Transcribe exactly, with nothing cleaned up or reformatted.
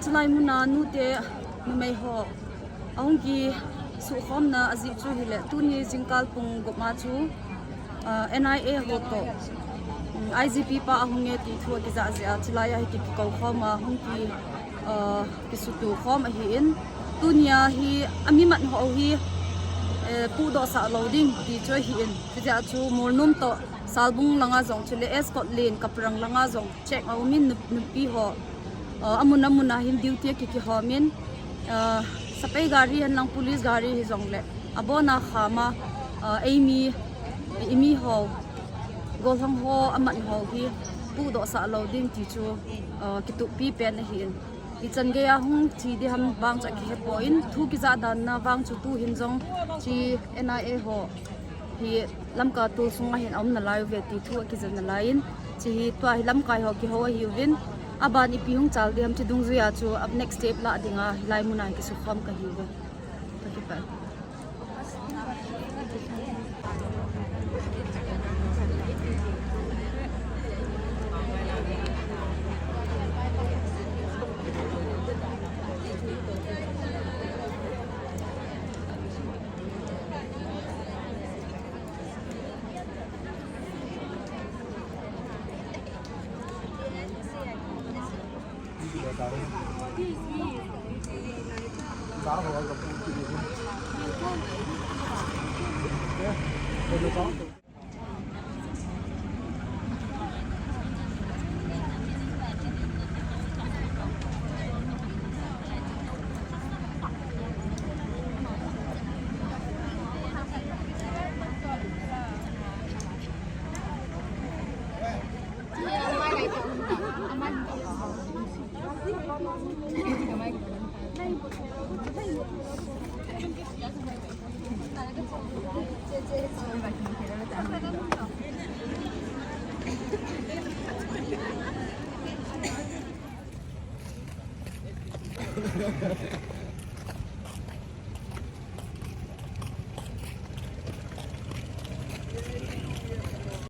Chulai muna nute numei ho ahung kisuhkhomna ajeh chu hileh, tuni jingkah pung gup ma chu, ah, N I A ho toh, um, I G P pa ahung e ti thu akijah jeh a, chulai a hi ki, kikou khom a hung ki, ah, kisutuh khom ahin, tunia hi ami man ho hi, eh, pudoh sah lou ding ti chu ahin, chujeh a chu Molnom toh Salbung langa jong chule Escort Lane Kaprang langa jong check a um in, nu-, nupi ho, uh, amun amun a hin duty a ki, kihom in, uh, sepai gari hen lang police gari hijongleh abon a kham a, uh, eimi, imi ho, gollhang ho, aman ho hi pudoh sah lou ding ti chu, uh, kituhpi pen ahin. Ichan gei a hung thi ding ham vang chu akihepoi, thu kijah dan na vang chu tuhin jong hiche N I A ho hi Lamka tol sunga hin aum nalai uve ti thu akijah nalai in, hiche hi tua hi lamkai ho kihou ahiuvin, aban ipi hung chal ding ham hiche dungjui a chu up next step lah dinga hilai muna kisukhom kahiuve. Kakipah.